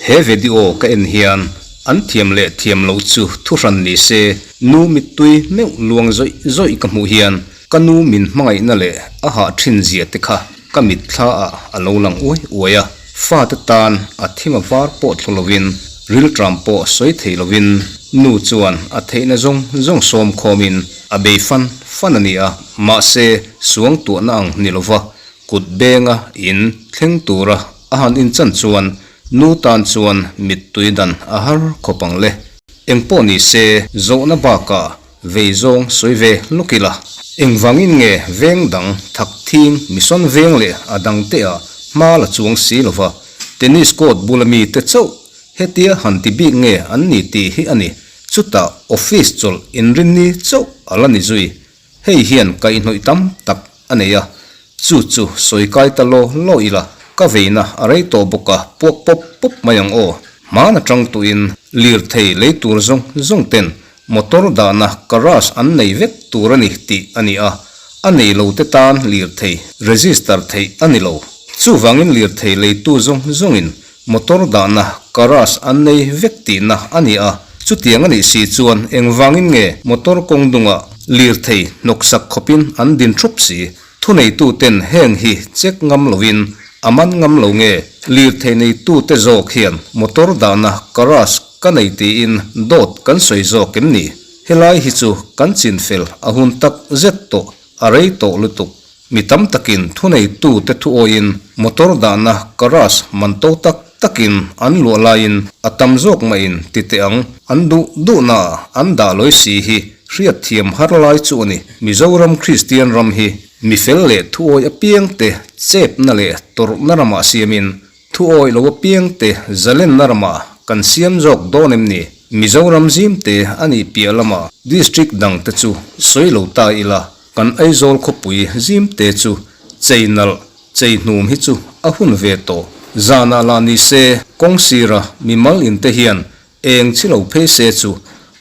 He video ka en hian an thiam leh thiam loh chu thuhran ni se, nu mittui meuh luang zawih zawih ka hmuh hian ka nu min hmangaihna leh a hah thin zia te kha ka mitthla ah a lo lang uai uai a, fate tan a thim a var pawh thlu lovin rilṭam pawh sawi thei lovin nu chuan a theihna zawng zawng sawm khawmin a bei fan fan a ni a, mahse suangtuahna ang ni lova kut benga in thleng tura a han inchan chuan nu tan chuan mittui dan a har khawp ang le. Engpawh ni se zawhna bakah vei zawng sawi ve lawk ila. Engvangin nge veng dang thak thing mission veng leh a dang te ah hma la chuang si lova tennis court bula mi te chauh hetia han ti bik nge an ni tih hi a ni. Chutah office chawlh inrinni chauh a la ni zui. Hei hian kaihhnawih tam tak a nei a, chu chu sawi kai ta law law ila, ka veina a rei tawh bawk a, puak pawp pawp mai ang aw. Hmana tang tuin lirthei lei tur zawng zawng ten motor dahna garage an nei vek tur a ni tih a ni a, a nei lo te tan lirthei register theih a ni lo. Chuvangin lirthei leitu zawng zawngin Motor dahna garage an nei vek tihna a ni a, chutiang a nih si chuan engvangin nge motor kawng dungah lirthei hnawksak khawpin an din thup si? Thuneituten heng hi check ngam loin a man ngam lo nge? Lirthei neitute zawk hian motor dahna garage ka nei tiin dawt kan sawi zawk em ni? Helai hi chu kan chinfel a hun tak zet tawh, a rei tawh lutuk. Mi tam takin thuneitute thu awiin motor dahna garage man to tak takin an luah laiin a tam zawk mahin ti teh ang, an duh duhna an dah lawi si hi hriatthiam har lai chu a ni. Mizoram Kristian ram hi mi fel leh thuawi apiangte chepna leh tawrhna ramah siamin thuawi lo apiangte zalenna ramah kan siam zawk dawn em ni? Mizoram zimte a nih piah lamah district dangte chu sawi lo ta ila. Kan Aizawl khawpui zim te chu chei nalh, chei hnum hi chu a hun ve tawh. Zanah lah ni se, kawng sira mimal in te hian eng chi lo phei se chu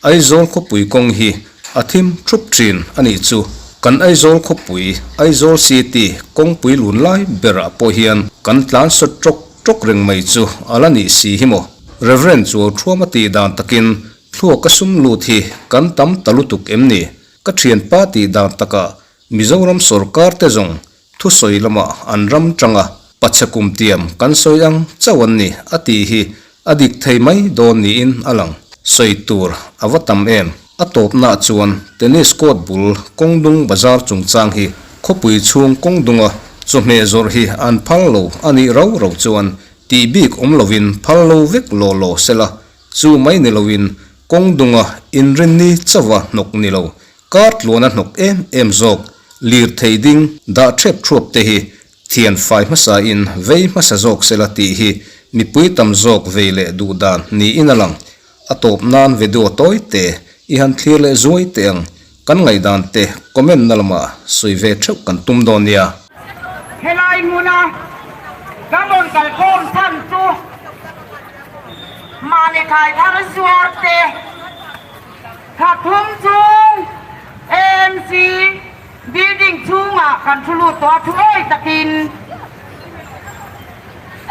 Aizawl khawpui kawng hi a thim thup thin a nih chu. Kan Aizawl khawpui, Aizawl City, kawngpui lun lai berah pawh hian kan tlan sawt tawk tawk reng mai chu a la nih si hi maw. Reverend Chualthuama tih dan takin thluaka sum lut hi kan tam ta lutuk em ni? Ka thianpa tih dan takah Mizoram sorkar te zawng thusawi lamah an ram tanga pachhe kum tiam kan sawi ang chauh an ni a tih hi a dik thei mai dawn niin a lang. Sawi tur a va tam em? A tawpnaah chuan tennis court bul kawngdung bazar chungchang hi khawpui chhung kawngdunga chawhmeh zawrh hi an phal lo a nih rau rau chuan tih bik awm lovin phal lo vek law law sela Chu mai ni loin kawng dunga inrinni chauha hnawk ni lo, kar tluana hnawk em em zawk, lirthei ding dah thep thuap te hi thian fai hmasa in vei hmasa zawk sela tih hi mipui tam zawk vei leh duh dan niin a lang. A tawp nan video tawi te i han thlir leh zuai teh ang, kan ngaihdan te comment na lamah sawi ve theuh kan tum dawn nia. Helai hmuna kan rawn kalkhawm chhan chu Mahni thai thar zuar te thla thum chung AMC building chhungah kan thu lut tawh a, thuawi takin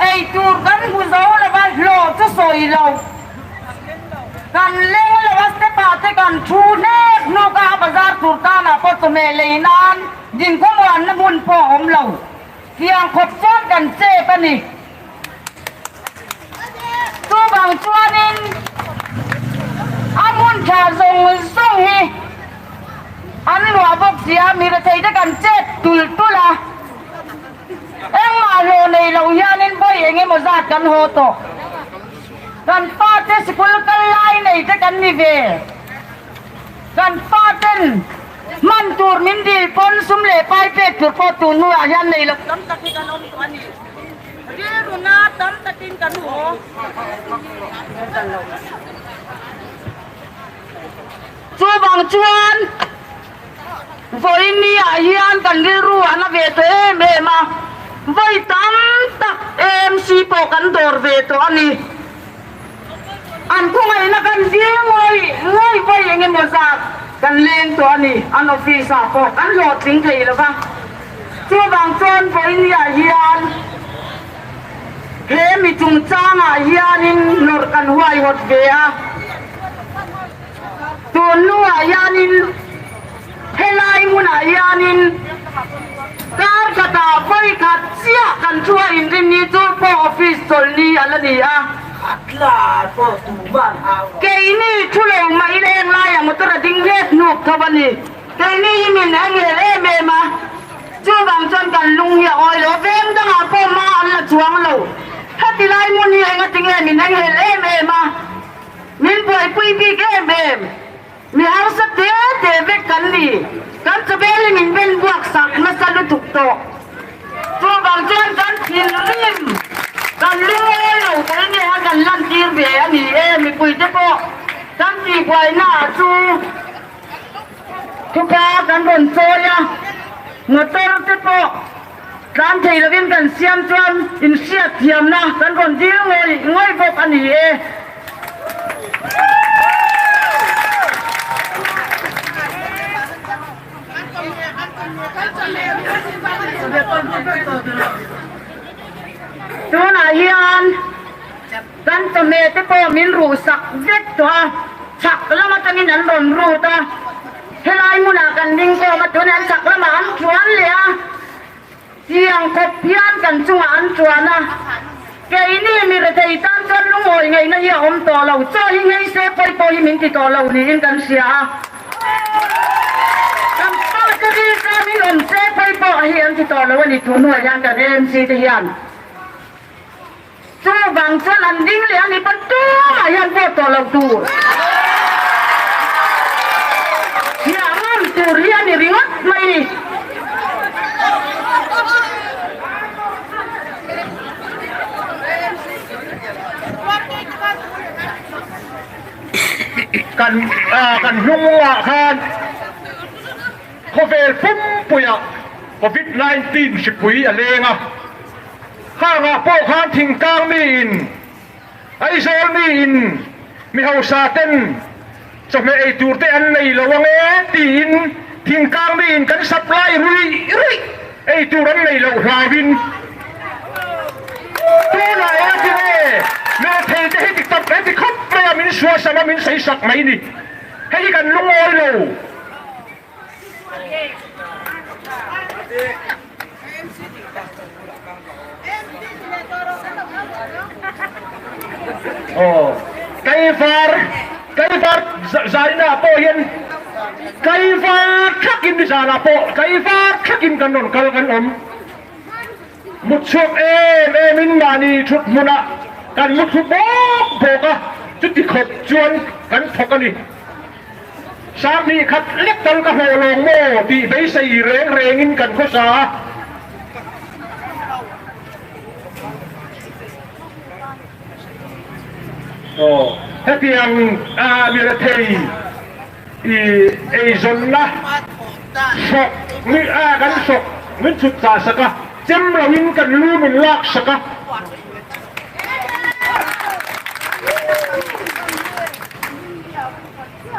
ei tur kan hmu zo lo va, hlawh chu sawi lo kan leng lo a, step ah te kan thu hnek hnuk a, a bazar tur tanah pawh chawhmeh lei nan dingkhawmuanna hmun pawh a awm lo, tiang khawp chuan kan chep a ni. Chuvang chuanin a hmun tha zawng zawng hi an luah bawk si a, mi rethei te kan chet tulh tulh a, engmah hlawh nei lo hianin vawi eng emaw zat kan haw tawh. Kan fate sikul kal lai nei te kan ni ve, kan faten hman tur min dil pawn sum leh pai pek tur pawh tun hnuah hian nei lo tam tak hi kan awm tawh a ni. Rilruna tam takin kan haw. Chuvang chuan vawiin ah hian kan rilru a na ve tawh em em a, vawi tam tak AMC pawh kan dawr ve tawh a ni. An khawngaihna kan dil ngawih ngawih vawi eng emaw zat kan leng tawh a ni, an office ah pawh kan hlawhtling thei lo va. Chuvang chuan vawinia hian he mi chungchangah hianin nawrh kan huaihawt ve a. Tun hnuah hianin helai hmunah hianin kar khatah vawi khat chiah kan thu a inrinni chu pawh office chawlhni a la ni a. Keini thu lo mai leng laiah motor a ding let hnuk tho a ni. Keini hi min a ngel em em a, chuvang chuan kan lung hi a awi lo. Veng dangah pawh hma an la chuang lo. Heti lai hmun hi engatinge min a ngel em em a, min buaipui bik em em. Mi hausa te te vek kan ni. Kan chawbel hi min ben buak sak nasa lutuk tawh. Chuvang chuan kan thinrim, kan lungawi lo tel nge a kan lantir ve a ni e. Mipuite pawh kan tihbuaina chu Thupa kan rawn chawi a, motor te pawh tlan thei lovin kan siam chuan inhriat thiamna kan rawn dil ngawih ngawih bawk a ni e. Tunah hian. Kan chawhmeh te pawh min ruh sak vek tawh a, chhak lam atangin an rawn rut a, helai hmunah kan ding kawm a, tunah an chhak lamah an chuan leh a, tiang khawp hian kan chungah an chuan a, keini mi rethei tan chuan lungawi ngaihna hi a awm tawh lo, chaw hi nghei se pawi pawh hi min ti tawh lo niin kan hria a, kan pa te ri se min awm se pawi pawh hi an ti tawh lo a ni, tun hnuah hian kan AMC te hian. Chuvang chuan an ding leh a ni pawn tumah hian vote tawh lo tur hiah ngam tur hi a ni ringawt mai ni. Kan kan hnungah khan khawvel pumpuiah Covid 19 hripui a leng a. Khangah pawh khan thingtlang miin, Aizawl miin mi hausa ten chawhmeh ei tur te an nei lo ang e tiin thingtlang miin kan supply ruih ruih ei tur an nei loh hlauin tunah eng ti nge hmelthei te hi ti tak heti khawp mai a min suasam a min sawisak mai ni. Hei hi kan lungawi lo. Aw Kaivar Kaivar zaina pawh hian Kaivar thlakin nizanah pawh Kaivar thlakin kan rawn kal kan awm mut chhuak em em in mahni thut hmunah kan mu thu bawk bawk a chuti khawp chuan kan thawk a ni. Sanghnih khat lek tal ka hlawh lawng maw tih beisei reng rengin kan khawsa a. Aw, hetiang a mi rethei i eizawnna hrawk mi a kan hrawk min chhut chah sak a, chem loin kan lu min lak sak a.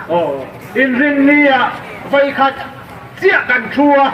Aw, inrinni ah vawikhat chiah kan thu a.